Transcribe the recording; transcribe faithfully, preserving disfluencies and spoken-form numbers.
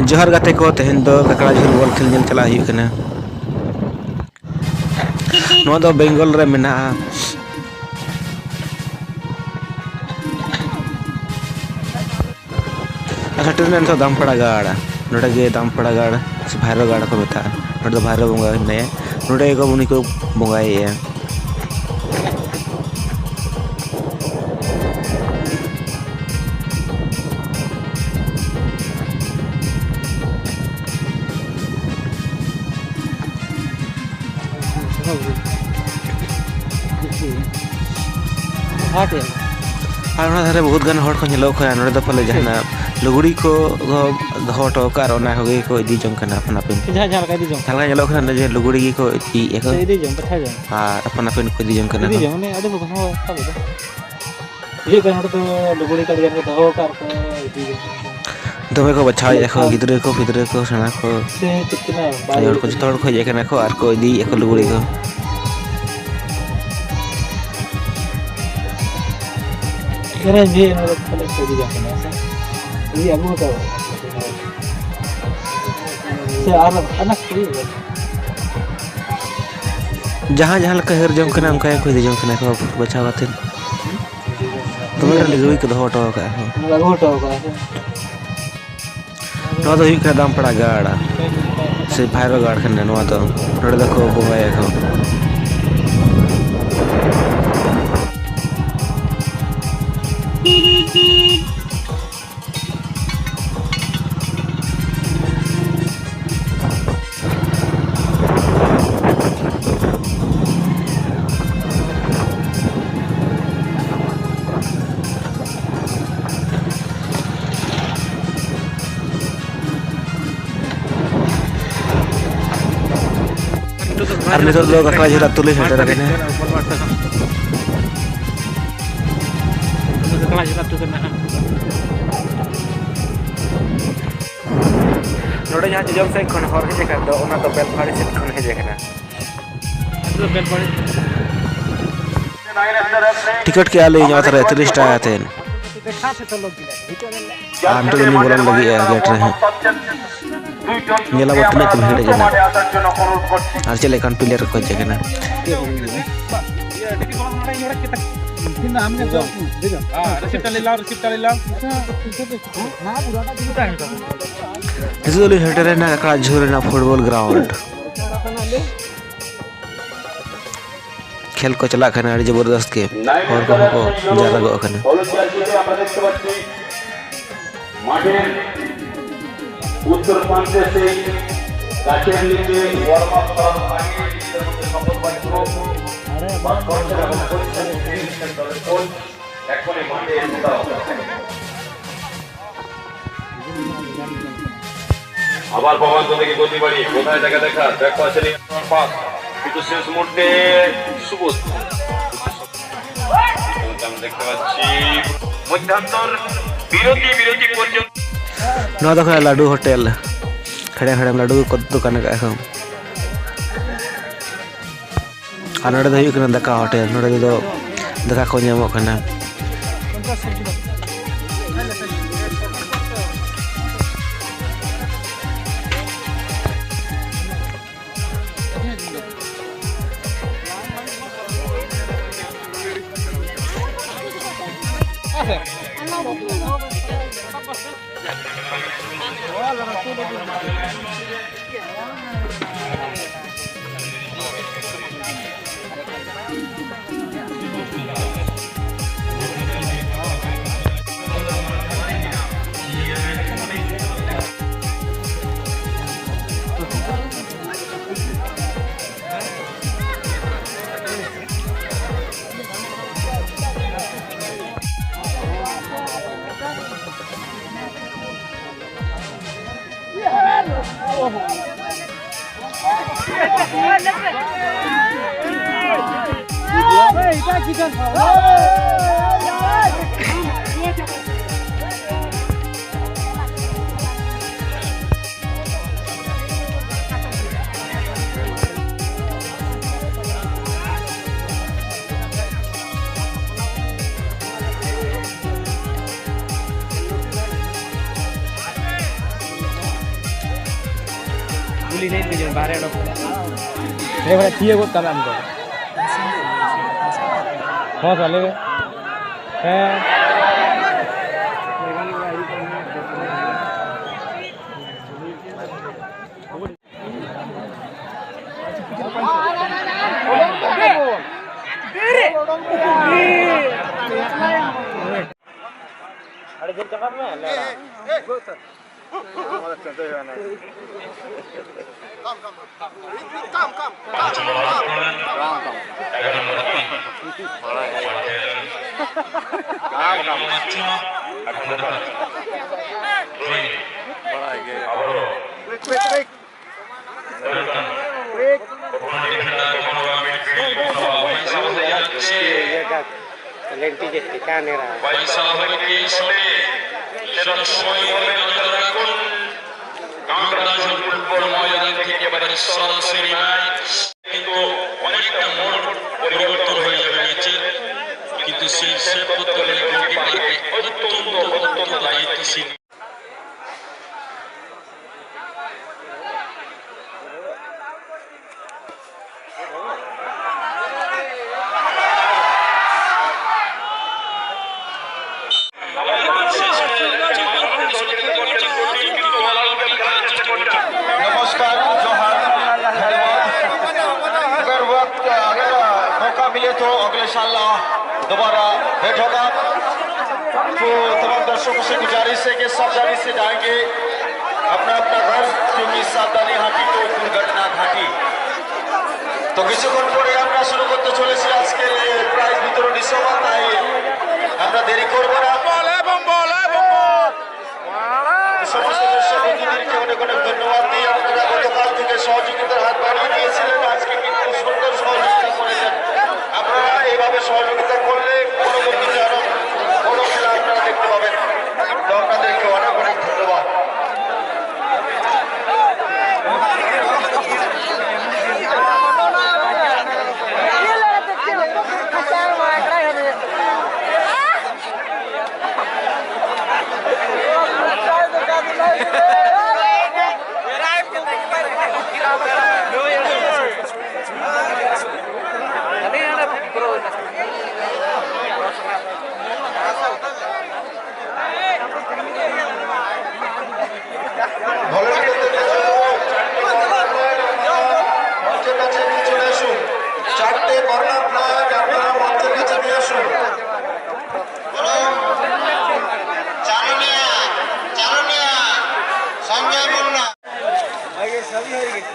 ᱡᱚᱦᱟᱨ ᱜᱟᱛᱮ ᱠᱚ, ᱛᱮᱦᱮᱧ ᱫᱚ ᱠᱟᱠᱲᱟ ᱡᱷᱩᱞ ᱵᱚᱞ ᱠᱷᱮᱞ ᱧᱮᱞ ᱪᱟᱞᱟᱜ ᱦᱩᱭᱩᱜ ᱠᱟᱱᱟ᱾ ᱱᱚᱣᱟ ᱫᱚ ᱵᱮᱝᱜᱚᱞ ᱨᱮ ᱢᱮᱱᱟᱜᱼᱟ᱾ ᱟᱨ ᱥᱮᱴᱮᱨ ᱮᱱᱟ ᱱᱤᱛᱚᱜ ᱫᱟᱢᱯᱟᱲᱟ ᱜᱟᱲ᱾ ᱱᱚᱰᱮ ᱜᱮ ᱫᱟᱢᱯᱟᱲᱟ ᱜᱟᱲ ᱥᱮ ᱵᱷᱟᱭᱨᱚ ᱜᱟᱲ ᱠᱚ ᱢᱮᱛᱟᱜᱼᱟ᱾ ᱱᱚᱰᱮ ᱫᱚ ᱵᱷᱟᱭᱨᱚ ᱵᱚᱸᱜᱟ ᱢᱮᱱᱟᱭᱟ᱾ ᱱᱚᱰᱮ ᱜᱮᱠᱚ ᱩᱱᱤ ᱠᱚ ᱵᱚᱸᱜᱟᱭᱮᱭᱟ᱾ ᱦᱟᱴ ᱮᱱᱟ᱾ ᱟᱨ ᱚᱱᱟ ᱫᱷᱟᱨᱮ ᱵᱚᱦᱩᱛ ᱜᱟᱱ ᱦᱚᱲ ᱠᱚ ᱧᱮᱞᱚᱜ ᱠᱟᱱᱟ᱾ ᱱᱚᱰᱮ ᱫᱚ ᱯᱟᱞᱮ ᱪᱮᱫ? ᱡᱟᱦᱟᱱᱟᱜ ᱞᱩᱜᱽᱲᱤ ᱠᱚ ᱫᱚᱦᱚ ᱦᱚᱴᱚ ᱟᱠᱟᱫ, ᱟᱨ ᱚᱱᱟ ᱠᱚᱜᱮ ᱠᱚ ᱤᱫᱤ ᱡᱚᱝ ᱠᱟᱱᱟ ᱟᱯᱟᱱ ᱟᱹᱯᱤᱱ᱾ ᱡᱟᱦᱟᱸᱭ ᱡᱟᱦᱟᱸ ᱞᱮᱠᱟ ᱤᱫᱤ ᱡᱚᱝ ᱡᱟᱦᱟᱸ ᱞᱮᱠᱟ ᱧᱮᱞᱚᱜ ᱠᱟᱱᱟ, ᱡᱮ ᱞᱩᱜᱽᱲᱤ ᱜᱮᱠᱚ ᱤᱫᱤᱭᱮᱫᱼᱟ ᱠᱚ᱾ ᱥᱮ ᱤᱫᱤ ᱡᱚᱝ, ᱵᱟᱪᱷᱟᱣ ᱡᱚᱝ᱾ ᱟᱨ ᱟᱯᱟᱱ ᱟᱹᱯᱤᱱ ᱠᱚ ᱤᱫᱤ ᱡᱚᱝ ᱠᱟᱱᱟ ᱤᱫᱤ ᱠᱚ᱾ ᱡᱚᱝ, ᱩᱱᱤ ᱟᱹᱰᱤ ᱵᱚᱠᱚᱥ ᱦᱚᱸ ᱥᱟᱵ ᱮᱫᱟ᱾ ᱦᱤᱡᱩᱜ ᱠᱟᱱ ᱦᱚᱲ ᱫᱚ ᱞᱩᱜᱽᱲᱤ ᱠᱚ ᱟᱹᱰᱤ ᱜᱟᱱ ᱠᱚ ᱫᱚᱦᱚ ᱟᱠᱟᱫ ᱠᱚ ᱤᱫᱤ ᱡᱚᱝ᱾ ᱫᱚᱢᱮ ᱠᱚ ᱵᱟᱪᱷᱟᱣᱮᱫᱼᱟ ᱠᱚ, ᱜᱤᱫᱽᱨᱟᱹ ᱠᱚ, ᱯᱤᱫᱽᱨᱟᱹ ᱠᱚ, ᱥᱮᱬᱟ ᱠᱚ, ᱥᱮ ᱪᱮᱫ ᱠᱟᱱᱟ? ᱵᱟᱭ ᱟᱭᱳ ᱦᱚᱲ ᱠᱚ, ᱡᱚᱛᱚ ᱦᱚᱲ ᱠᱚ ᱦᱮᱡ ᱟᱠᱟᱱᱟ ᱠᱚ ᱟᱨ ᱠᱚ ᱤᱫᱤᱭᱮᱫᱼᱟ ᱠᱚ ᱞᱩᱜᱽᱲᱤ ᱠᱚ᱾ ᱮᱨᱟ ᱡᱮ ᱚᱱᱟ ᱫᱚ ᱯᱟᱞᱮ ᱠᱚ ᱤᱫᱤ ᱡᱚᱝ ᱠᱟᱱᱟ ᱥᱮ? ᱤᱫᱤ ᱟᱹᱜᱩ ᱠᱟᱫᱟ᱾ ᱥᱮ ᱟᱨ ᱚᱱᱟ ᱠᱚ ᱡᱟᱦᱟᱸ ᱡᱟᱦᱟᱸ ᱞᱮᱠᱟ ᱦᱟᱹᱨ ᱡᱚᱝ ᱠᱟᱱᱟ, ᱚᱱᱠᱟ ᱜᱮᱠᱚ ᱤᱫᱤ ᱡᱚᱝ ᱠᱟᱱᱟ ᱠᱚ, ᱵᱟᱪᱷᱟᱣ ᱠᱟᱛᱮ᱾ ᱫᱚᱢᱮ ᱰᱷᱮᱨ ᱞᱩᱜᱽᱲᱤ ᱠᱚ ᱫᱚᱦᱚ ᱦᱚᱴᱚ ᱟᱠᱟᱫᱼᱟ ᱠᱚ᱾ ᱟᱹᱜᱩ ᱦᱚᱴᱚ ᱟᱠᱟᱫᱼᱟ ᱠᱚ᱾ ᱱᱚᱣᱟ ᱫᱚ ᱦᱩᱭᱩᱜ ᱠᱟᱱᱟ ᱫᱟᱢᱯᱟᱲᱟ ᱜᱟᱲ, ᱥᱮ ᱵᱷᱟᱭᱨᱚ ᱜᱟᱲ ᱠᱟᱱᱟ ᱱᱚᱣᱟ ᱫᱚ᱾ ᱱᱚᱰᱮ ᱫᱚᱠᱚ ᱵᱚᱸᱜᱟᱭᱟᱠᱚ᱾ ᱟᱨ ᱱᱤᱛᱚᱜ ᱫᱚ ᱠᱟᱠᱲᱟ ᱡᱷᱩᱞ ᱟᱹᱛᱩ ᱞᱮ ᱥᱮᱴᱮᱨ ᱟᱠᱟᱱᱟ᱾ ᱱᱚᱰᱮ ᱡᱟᱦᱟᱸ ᱡᱚᱡᱚᱢ ᱥᱮᱫ ᱠᱷᱚᱱ ᱦᱚᱨ ᱦᱮᱡ ᱟᱠᱟᱱ ᱫᱚ, ᱚᱱᱟ ᱫᱚ ᱵᱮᱞᱯᱟᱦᱟᱲᱤ ᱥᱮᱫ ᱠᱷᱚᱱ ᱦᱮᱡ ᱟᱠᱟᱱᱟ᱾ ᱴᱤᱠᱤᱴ ᱠᱮᱜᱼᱟ ᱞᱤᱧ ᱚᱱᱟ ᱫᱷᱟᱨᱮ ᱛᱤᱨᱤᱥ ᱴᱟᱠᱟ ᱠᱟᱛᱮᱫ᱾ ᱟᱨ ᱱᱤᱛᱚᱜ ᱫᱚ ᱩᱱᱤ ᱵᱚᱞᱚᱱ ᱞᱟᱹᱜᱤᱫ ᱜᱮᱴ ᱨᱮ ᱦᱟᱸᱜ᱾ ᱧᱮᱞ ᱟᱵᱚ ᱛᱤᱱᱟᱹᱜ ᱠᱚ ᱵᱷᱤᱲ ᱠᱟᱱᱟ ᱟᱨ ᱪᱮᱫ ᱞᱮᱠᱟᱱ ᱯᱞᱮᱭᱟᱨ ᱠᱚ ᱦᱮᱡ ᱟᱠᱟᱱᱟ᱾ ᱱᱤᱛᱚᱜ ᱫᱚᱞᱤᱧ ᱥᱮᱴᱮᱨᱮᱱᱟ ᱠᱟᱠᱲᱟ ᱡᱷᱳᱨ ᱨᱮᱱᱟᱜ ᱯᱷᱩᱴᱵᱚᱞ ᱜᱨᱟᱣᱩᱱᱰ᱾ ᱠᱷᱮᱞ ᱠᱚ ᱪᱟᱞᱟᱜ ᱠᱟᱱᱟ ᱟᱹᱰᱤ ᱡᱚᱵᱚᱨᱫᱚᱥᱛ ᱜᱮ᱾ ᱦᱚᱲ ᱠᱚᱦᱚᱸ ᱠᱚ ᱡᱟᱣᱨᱟ ᱜᱚᱜ ᱠᱟᱱᱟ᱾ মাঠের উত্তর প্রান্তে সেই গাছের নিচে ওয়ার্ম আপ করার আগে নিজেদের মধ্যে শপথ বাক্য পাঠ করছেন এবং বলছেন, "এই হচ্ছেন দলের কোচ, এখনই মাঠে এসে দাও।" আবার ভবান্ত থেকে গতি বাড়িয়ে কোথায় দেখা দেখা ব্যাক পাসে নিয়ে পাস, কিন্তু শেষ মুহূর্তে সুবোধ। দেখতে পাচ্ছি মধ্যান্তর বিরতি, বিরতি পর্যন্ত। ᱱᱚᱣᱟ ᱫᱚ ᱠᱟᱱᱟ ᱞᱟᱹᱰᱩ ᱦᱳᱴᱮᱞ᱾ ᱦᱮᱲᱮᱢ ᱦᱮᱲᱮᱢ ᱞᱟᱹᱰᱩ ᱠᱚ ᱫᱚᱠᱟᱱ ᱟᱠᱟᱫ ᱠᱚ᱾ ᱟᱨ ᱱᱚᱰᱮ ᱫᱚ ᱦᱩᱭᱩᱜ ᱠᱟᱱᱟ ᱫᱟᱠᱟ ᱦᱳᱴᱮᱞ᱾ ᱱᱚᱰᱮ ᱫᱚ ᱫᱟᱠᱟ ᱠᱚ ᱧᱟᱢᱚᱜ ᱠᱟᱱᱟ᱾ ᱵᱟᱦᱨᱮ ᱚᱰᱚᱠ᱾ ᱦᱮᱸ, ᱵᱟᱲᱟ ᱛᱤᱭᱟᱹ ᱜᱚᱫ ᱠᱟᱜ ᱢᱮ ᱟᱢ ᱫᱚ᱾ ᱦᱚᱸ, ᱥᱟᱞᱮ᱾ ᱦᱮᱸ᱾ ᱟᱹᱰᱤ ᱡᱳᱨ ᱪᱟᱵᱟᱜ ᱢᱮ, ᱞᱮᱲᱟ᱾ লেন্টি যে ঠিকানেরা। পয়সা হবে কি শটে? সেটা সময় বলে নজর রাখুন। কামরাজ ফুটবল ময়দান থেকে এবারে সরাসরি ম্যাচ। কিন্তু অনেকটা মোড় পরিবর্তন হয়ে যাবে ম্যাচের। কিন্তু সেই সেভ করতে গেলে গোলকিপারকে অত্যন্ত, অত্যন্ত দায়িত্বশীল। नमस्कार, जोहार, धन्यवाद। अगर वक्त, अगर मौका मिले तो अगले साल दोबारा भेंट होगा। तो तमाम दर्शकों से गुजारिश है कि सावधानी से जाएंगे अपना अपना घर, क्योंकि सावधानी हाथी तो दुर्घटना घाटी। তো কিছুক্ষণ পরে আমরা শুরু করতে চলেছি আজকের এই প্রাইজ বিতরণী সভা, তাই আমরা দেরি করব না। সমস্ত দর্শক বন্ধুদেরকে অনেক অনেক ধন্যবাদ দিই। আপনারা গতকাল থেকে সহযোগিতার হাত বাড়িয়ে দিয়েছিলেন, আজকে কিন্তু সুন্দর সহযোগিতা করেছেন। আপনারা এইভাবে সহযোগিতা করলে পরবর্তীতে আরো বড় খেলা আপনারা দেখতে পাবেন। তো আপনাদেরকে অনেক অনেক ধন্যবাদ। ᱠᱟᱹᱢᱤ ᱦᱩᱭ ᱨᱮᱜᱮ᱾